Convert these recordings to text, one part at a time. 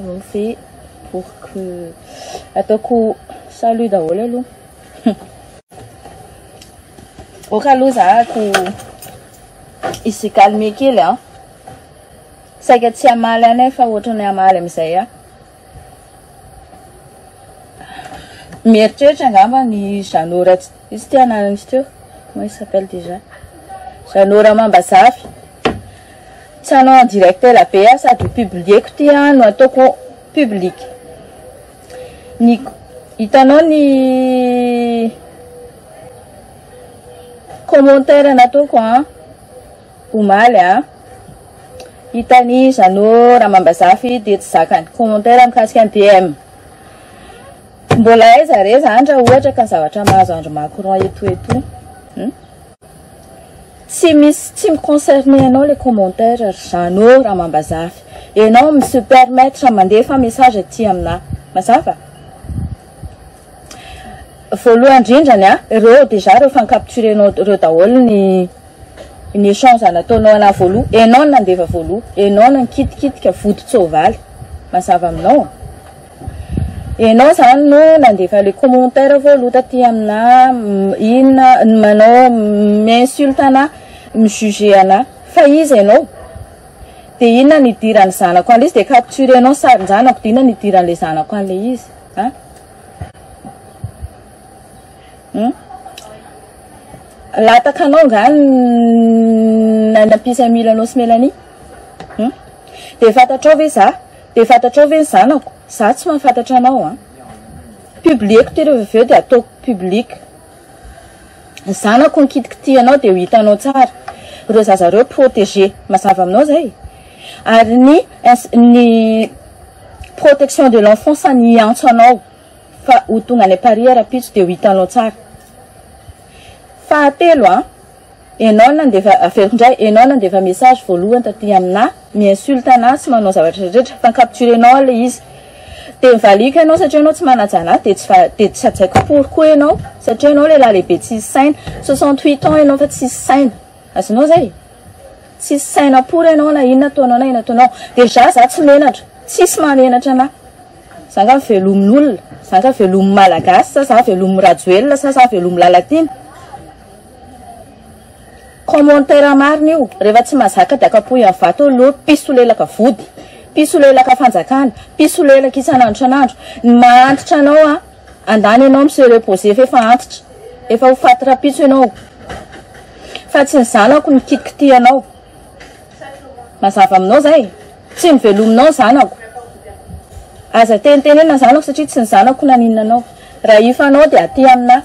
On fait pour que ataoko salut daholo aloha. Ok aloha za ko i-se calmer kely an. Saika tsy hamaly any aho fa ohatran'ny hamaly amin'izay aho. Mieritreritra angamba ny Jeannot Ratsy, izy ity anarany izy teo, comment il s'appelle déjà? Jeannot Ramambazafy. Tsy hanao en direct ela be aho sady ho publier-ko ity an no ataoko public. Ny hitanao ny commentaire nataoko an omaly an, hitan'i Jeannot Ramambazafy dia tsy zakany. Commentaire mikasika ny BM. Mbola aiza re zany raha ohatra ka zavatra mahazo andry Macron eto eto. Hmm? Tsy misy tsy mi-concerner anao le commentaire ry Jeannot Ramambazafy. Enao mi se permettre mandefa message aty aminah. Mazava? Voalohany indrindrany a, ireo déjà ireo efa ni-capturer-nao ireo daholo ny ny échange nataonao anah voaloha. Enao no nandefa voaloha, enao no nikitikitika vodin-tsoavaly. Mazava aminao? Enao zany no nandefa le commentaire voaloha taty aminah, inona manao mi-insulte anah, mi-juger anah, fa iza enao? De inona no idiran'ny zanako an'le izy, de capturer-nao ny sarin-janako, de inona no idiran'le zanako an'le izy? An? Hum? Lataka anao nga ny nampisy an'i Milano sy Melanie? Hum? De fantatrao ve za? Dia fantatrao ve ny zanako? Za tsy mahafantatra anao an. Publieko ty rehefa avy eo dia ataoko public. Ny zanako ny kitikitihanao dia ho hitanao tsara. Ireo zaza ireo protégé. Mazava aminao zay? Ary ny ny protection de l'enfance ny hiantso anao fa ho tonga any Paris rahampitso dia ho hitanao tsara. Fahatelo an. Enao nandefa, averiko indray, enao nandefa message voalohany taty aminà, mi-insulte anà sy manao zavatra rehetra, fa ni-capturer-nao aho ilay izy. Dia nivaliako ianao satria ianao tsy manaja anà, dia tsy va- dia tsy hajaiko pory koa ianao, satria ianao lehilahy lehibe tsisy saina, 68 ans ianao fa tsisy saina. Azonao izay? Tsisy saina pory ianao na inona ataonao na inona ataonao. Déjà za tsy menatra, tsisy mahamenatra anà. Za nga velomin'olona, za nga velomin'ny Malagasy sa za velomin'i Rajoelina sa za velomin'i Lalatiana? Commentaire marina io, rehefa tsy mahazaka dia akapohy amin'ny vato eo loha, mpisolelaka vody, mpisolelaka fanjakana, mpisolelaka isan'andro isan'andro, ny maha antitra anao an, andany ianao mi se reposer fa efa antitra, efa ho faty rapitso ianao, fa tsy ny zanako no kitikitihanao, mazava aminao zay, tsy ny velominao ny zanako, aza tenitenenina ny zanako satria tsy ny zanako naninona anao, raha hifanao dia aty aminà,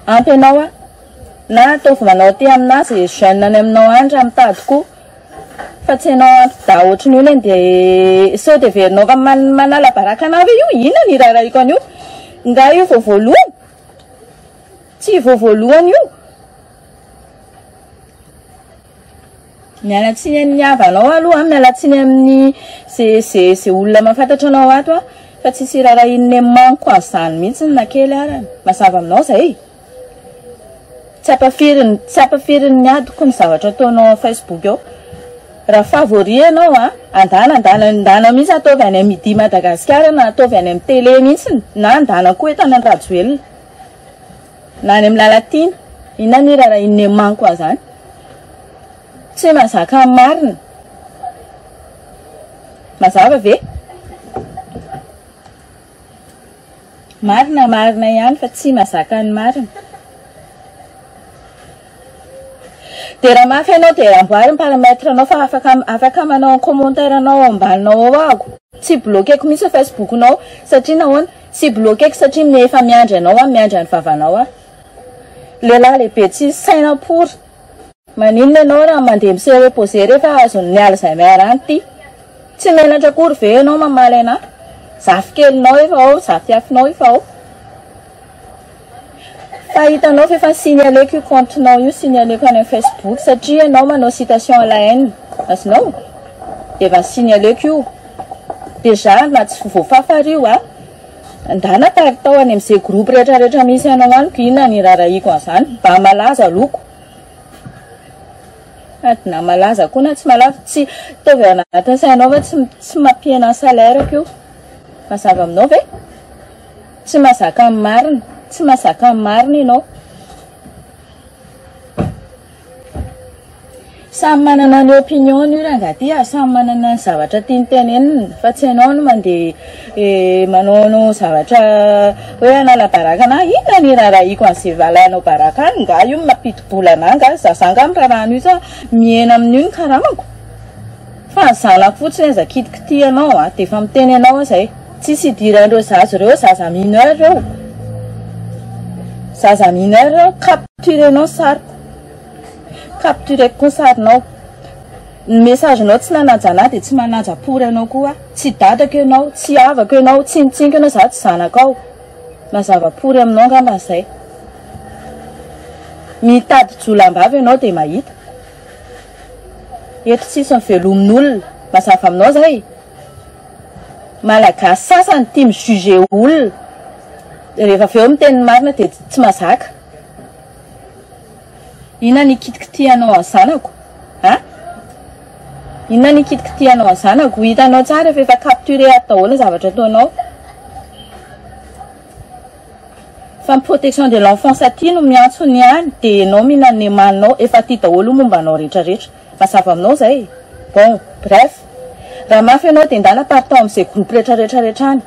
ampy anao aho. Na ataovy manao aty aminà ze jeune any aminao any raha mitady koa fa tsy enao anti-dahy ohatran'io anie de sao de heverinao fa manala baraka anà ve io? Inona ny iraharahiako an'io? Nga io vao voalohany? Tsy vao voalohany io. Miala tsiny amin'ny havanao aloha, miala tsiny amin'ny ze ze ze olona mahafantatra anao ato aho fa tsisy iraharahian'ny manko an'izany mihitsy na kely arany. Mazava aminao zay? Tsy ampafirin'ny tsy ampafirin'ny adiko ny zavatra ataonao ao Facebook ao. Raha favori ianao a, andana andana andana mihitsy ataovy any amin'ny Midi Madagasikara na ataovy any amin'ny télé mihitsy na andana koa eto any Rajoelina na any amin'ny Lalatiana. Inona ny irarahin'ny manko an'izany? Tsy mahazaka ny marina. Mazava ve? Marina marina ihany fa tsy mazaka ny marina. Dia raha mafy ianao dia amboary ny paramètre nao fa afaka afaka manao ny commentaire nao ao ambaninao ao ahako. Tsy bloquer-ko mihitsy ny Facebook nao satria nahoana? Tsy bloquer-ko satria efa miandry anao aho, miandry ny vavanao aho. Lehilahy lehibe tsisy saina pory. Maninona ianao raha mandeha mi se reposer rehefa azon'ny Alzheimer any ity? Tsy menatra akory ve ianao mamaly anah? Zafikelinao efa ao, zafiafinao efa ao. Fa hitanao fa efa ni-signaler-ko io compte-nao io, signaler-ko any amin'ny Facebook satria ianao manao citation à la haine. Azonao? Dia efa ni-signaler-ko io. Déjà na tsy voafafa ary io a. Ndana paritao any amin'izay groupe rehetra rehetra misy anao any ko inona ny irarahiko an'izany? Mba malaza loko. Sady na malaza koa na tsy malaza, tsy ataovy ao anatin'ny sainao fa tsy tsy mampihena ny salaire-ko io. Mazava aminao ve? Tsy mahazaka ny marina, tsy mahazaka ny marina ianao. Samy manana ny opinion-ny io rangahy ty a, samy manana ny zavatra tiany tenenina fa tsy ianao no mandeha eh, manaonao zavatra hoe hanala baraka anah, inona ny iraharahiako an'izay alainao baraka any, nga io mampidi-bola anah nga, za za nga miraharaha an'io sa mihena amin'io ny karamako? Fa ny zanako fotsiny aza kitikitihanao a, dia efa miteny anao aho izay. Tsisy idiran'ireo zaza ireo, zaza mineur ireo. Zaza mineur ireo, capturer-nao ny sariko. Capturer-ko koa ny sarinao. Ny message-nao tsy nanaja anah dia tsy manaja pory anao koa aho. Tsy dadako ianao, tsy havako ianao, tsy nitsiniko ianao, za tsy zanakao. Mazava pory aminao angamba izay. Mitady jiolahim-bavy ianao dia mahita. Eto tsisy ny velomin'olona. Mazava aminao zay? Malagasy sasany tia mi juger olona. Rehefa avy eo miteny ny marina dia tsy mazaka. Inona ny hikitikitihanao an'ny zanako? A? Inona ny hikitikitihanao an'ny zanako? Ho hitanao tsara fa efa capturé ato daholo ny zavatra ataonao. Fa ny protection de l'enfance aty no miantso ny any dia enao mihinana ny emaninao efa aty daholo ny momba anao rehetra rehetra. Mazava aminao izay? Bon, bref. Raha mafy ianao dia ndana partant amin'izay groupe rehetra rehetra rehetra any.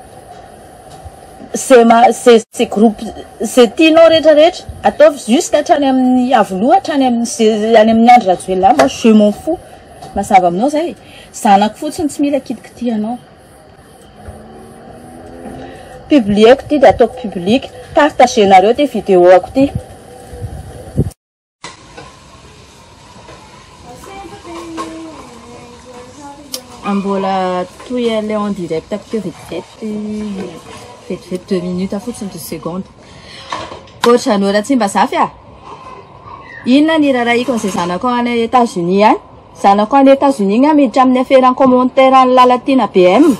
Ze ma ze ze groupe ze tianao rehetra rehetra ataovy jusque hatrany amin'ny Iavoloha hatrany amin'ny ze any amin'ny Andry Rajoelina moi je m'en fous. Mazava aminao izay? Zanako fotsiny tsy mila kitikitihanao. Publieko ty de ataoko public, partagenareo ty vidéo ako ty. Mbola toy an'ilay en direct ako teo vetivety, vetivety deux minutes fotsiny, deux secondes. Ohatran'ny Ratsimbazafy ah! Inona ny irarahiko an'izay zanako any Etats-Unis any? Zanako any Etats-Unis nga miditra amin'ny afera commentaire an'i Lalatiana BM.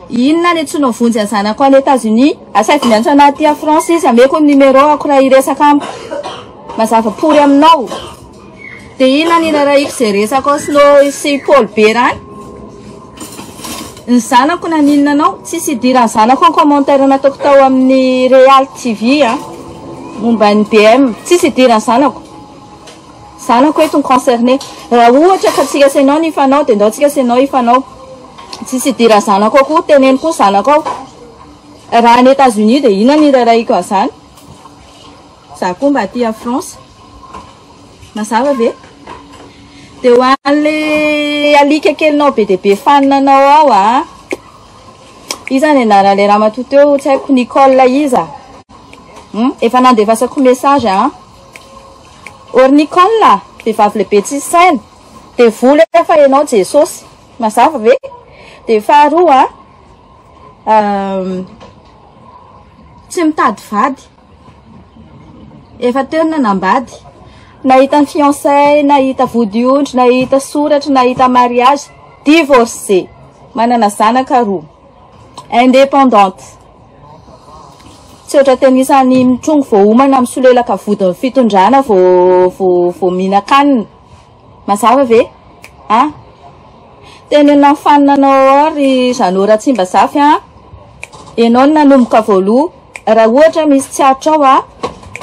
Inona ny antsoinao vonjy an'i zanako any Etats-Unis? Asaivo miantso anah aty à France izy, ameko ny numéro ako raha hiresaka amiko. Mazava pory aminao. Dia inona ny irarahiko izay resaka ao Snow sy Paul be rany? Ny zanako naninona anao? Tsisy idiran'ny zanako ny commentaire nataoko tao amin'ny Real TV a, momba ny BM. Tsisy idiran'ny zanako. Zanako eto ny concerné. Raha ohatra ka tsika sy enao ny hifanao dia ndao tsika sy enao hifanao. Tsisy idiran'ny zanako ao koa, teneno koa zanako ao. Raha any Etats-Unis dia inona ny irarahiko an'izany? Za koa mba aty à France. Mazava ve? Dia ho an'le alika kelinao be dia be fanina anao ao a. Iza ny anaran'ilay ramatoa teo? Tsy haiko, Nicole iza? Hmm? Efa nandefasako message a. Or Nicole, vehivavy lehibe tsisy saina. Devoly efa ianao Jesosy. Mazava ve? Dia faharoa a, tsy mitady vady. Efa teo ny nanambady. Nahita ny fiançailles, nahita vodiondry, nahita soratra, nahita mariage. Divorcé. Manana zanaka roa. Indépendante. Tsy ohatra tena isan'ny mitrongy vao homana misolelaka vodin'ny fitondrana vao vao vao mihinan-kanina. Mazava ve? A? Teneno amin'ny fanina anao ao ry Jeannot Ratsimbazafy a. Ianao no nanomboka voaloha. Raha ohatra misy tsy aritrao a,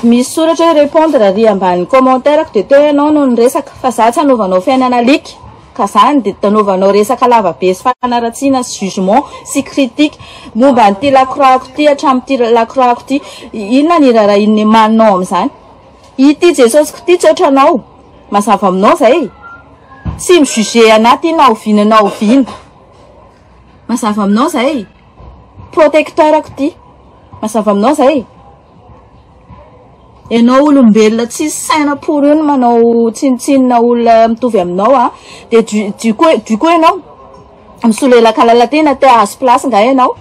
misy soratra hoe répondre ary ambany commentaire-ko dia teo ianao no niresaka fa za tsy hanaovanao fiainana alika ka zany dia anaovanao resaka lava be sy fanaratsiana sy jugement sy critique momba an'ity lacroix-ko ity hatramin'ity lacroix-ko ity. Inona ny irarahin'ny emaninao amin'izany? Ity Jesosiko ity tsy ohatranao. Mazava aminao zay? Tsy mi-juger anah ty na oviana na oviana. Mazava aminao zay? Protecteur-ko ty. Mazava aminao zay? Ianao olombelona tsisy saina pory io no manao tsinontsinona olona mitovy aminao a. Dia du, du coup, du coup ianao misolelaka lalantena te hahazo place nga ianao?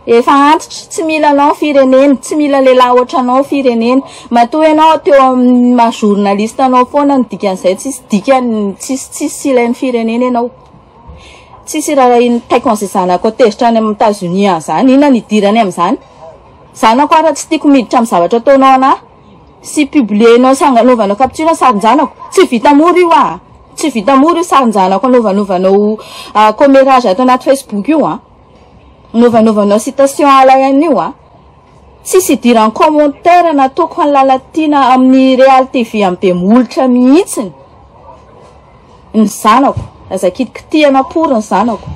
Efa antitra, tsy mila anao ny firenena, tsy mila lehilahy ohatranao ny firenena. Matoa ianao teo amin'ny maha journaliste anao foana ny dikan'izay tsisy dikany, tsisy tsisy ilain'ny firenena ianao. Tsisy irarahian'ny taiko an'izay zanako tezitra any amin'ny Etats-Unis any izany, inona ny idirany amin'izany? Zanako ara tsy tiako miditra amin'ny zavatra ataonao anah sy publier-nao sy anaovanao capture ny sarin-janako. Tsy vita mora io ah. Tsy vita mora io sarin-janako anaovanovanao commérage ato anaty Facebook io an. Anaovanovanao citation alain io an. Tsisy idiran'ny commentaire nataoko an'i Lalatiana amin'ny Real TV amin'ny be molotra mihitsiny ny zanako. Aza kitikitihana pory ny zanako.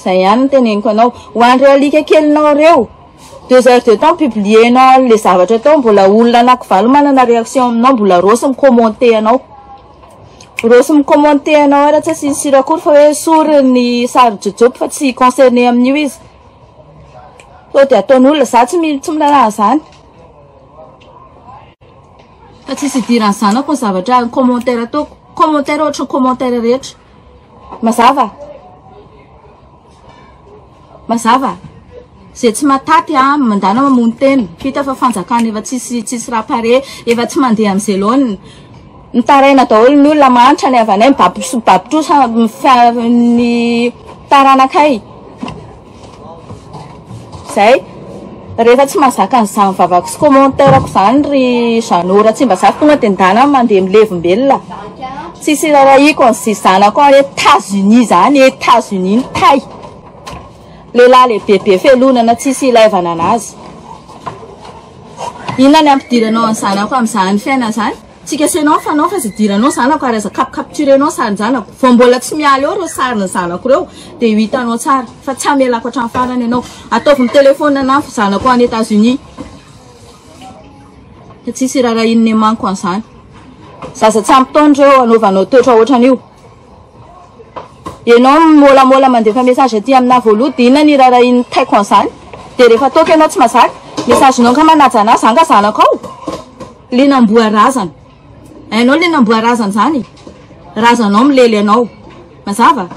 Zay ihany no teneniko anao. Ho an'ireo alika kelinao ireo, deux heures de temps publier-nao an'le zavatra tao, mbola olona anakivalo manana réaction aminao, mbola Rossy mi-commenter anao. Rossy mi-commenter anao ara tsy asiany sira akory fa hoe esory ny sary Jojopy fa tsy concerné amin'io izy. Sao dia ataon'olona, za tsy tsy miraharaha an'izany. Fa tsisy idiran'ny zanako ny zavatra ny commentaire ataoko. Commentaire ohatry ny commentaire rehetra. Mazava? Mazava? Zay tsy mataty a, mandana mamono tena. Hita fa fanjakana efa tsisy tsisy raha pare, efa tsy mandeha amin'izay laoniny. Mitaraina daholo ny olona mahantra ny havanay, mibaby mibaby trosa ny taranakay. Zay. Rehefa tsy mahazaka an'izany vavako sy commentaire-ko izany ry Jeannot Ratsimbazafy tonga dia ndana mandeha milevombelona. Tsisy irarahiko an'izay zanako any Etats-Unis zany, Etats-Unis ny tay. Lehilahy lehibe be felonana tsisy ilaivana anazy. Inona ny ampidiranao an'ny zanako amin'izany fiainana izany? Tsy kasenao ny fanao fa aza idiranao zanako ary aza cap-capturenao sarin-janako. Vao mbola tsy miala eo ireo sarin'ny zanako ireo dia ho hitanao tsara fa tsy hamelako hatramin'ny farany ianao. Ataovy mi-telephone ana zanako any Etats-Unis. Fa tsisy irarahian'ny manko an'izany. Zaza tsy ampy taona ireo anaovanao toetra ohatran'io. Ianao miôlamôla mandefa message aty aminà voaloha dia inona ny irarahian'ny taiko an'izany? Dia rehefa ataoko ianao tsy mazaka, message-nao nga manaja anà, za nga zanakao? Le namboa razana. Hainao le namboa razana zany? Razanao milely anao. Mazava?